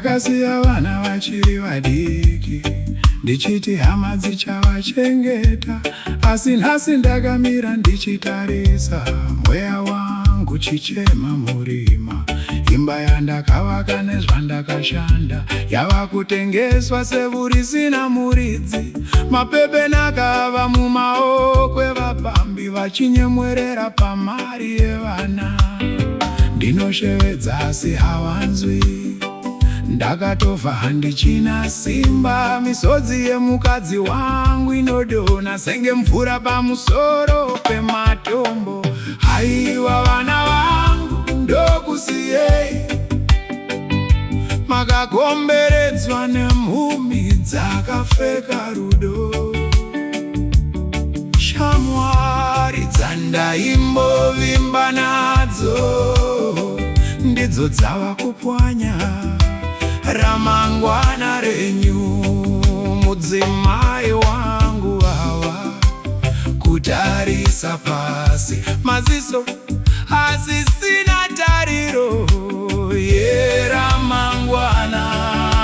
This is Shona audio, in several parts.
Ndakasiya vana vachiri vadiki, ndichiti hama dzichavachengeta, asi nhasi ndakamira ndichitarisa, mweya wangu uchichema murima. Imba yandakavaka nezvandakashanda yava kutengeswa sevhu risina muridzi. Mapepa akava mumaoko evapambi, vachinyemwerera pamari yevana. Ndinoshevedza asi havanzwi. Ndakatofa, handichina simba. Misodzi yemukadzi wangu inodonha senge mvura pamusoro pematombo. Haiwa vana vangu, ndokusiyei makakomberedzwa nemhumi dzakapfeka rudo. Shamwari dzandaimbovimba nadzo ndidzo dzava kupwanya ramangwana renyu. Mudzimai wangu ava kutarisa pasi, maziso asisina tariro yeramangwana.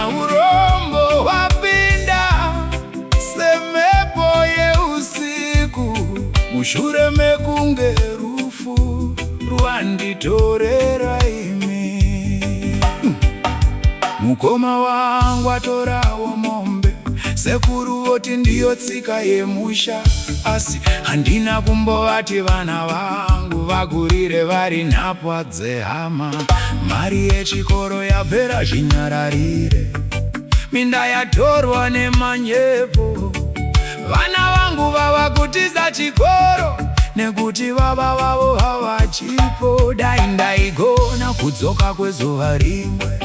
Urombo hwapinda semhepo yeusiku mushure mekunge rufu rwanditorera imi. Mukoma wangu atorawo mombe, sekuru voti ndiyo tsika yemusha, asi handina kumbovati vana vangu vakurire vari nhapwa dzehama. Mari yechikoro yapera zvinyararire, minda yatorwa nemanyepo. Vana vangu vava kutiza chikoro nekuti baba vavo havachipo. Dai ndaigona kudzoka kwezuva rimwe,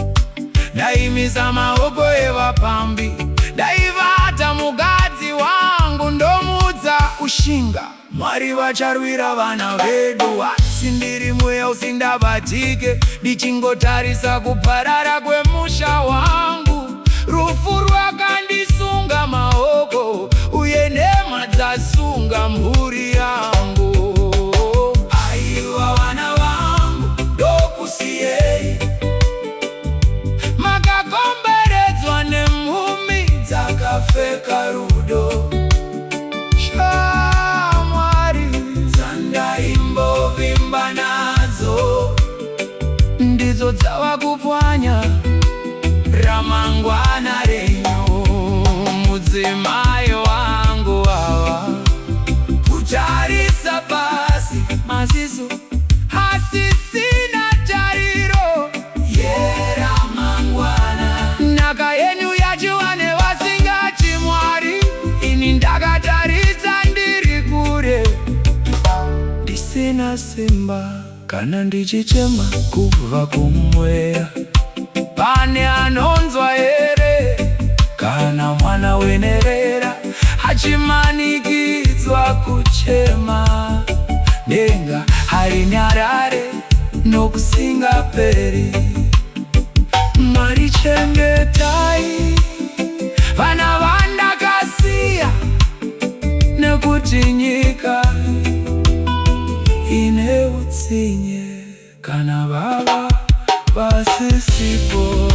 ndaimisa maoko evapambi, ndaibata mukadzi wangu ndomudza kushinga. Mwari vacharwira vana vedu. Asi ndiri mweya usingabatike, ndichingotarisa kuparara kwemusha wangu. Rufu rwakandisunga maoko, uye nhema dzasunga mhuri yangu. Aiwa vana vangu, ndokusiyei makakomberedzwa nemhumi dzakapfeka rudo. Shamwari dzandaimbovimba nadzo ndidzo dzava kupwanya ramangwana renyu. Mudzimai wangu ava kutarisa pasi, maziso asisina tariro yeramangwana. Nhaka yenyu yadyiwa nevasingatyi Mwari, ini ndakatarisa ndiri kure, ndisina simba kana ndichichema kubva kumweya. Pane anonzwa here kana mwana wenherera achimanikidzwa kuchema? Denga harinyarare nokusingaperi. Mwari, chengetai vana vandakasiya, nekuti nyika ine utsinye kana baba vasisipo.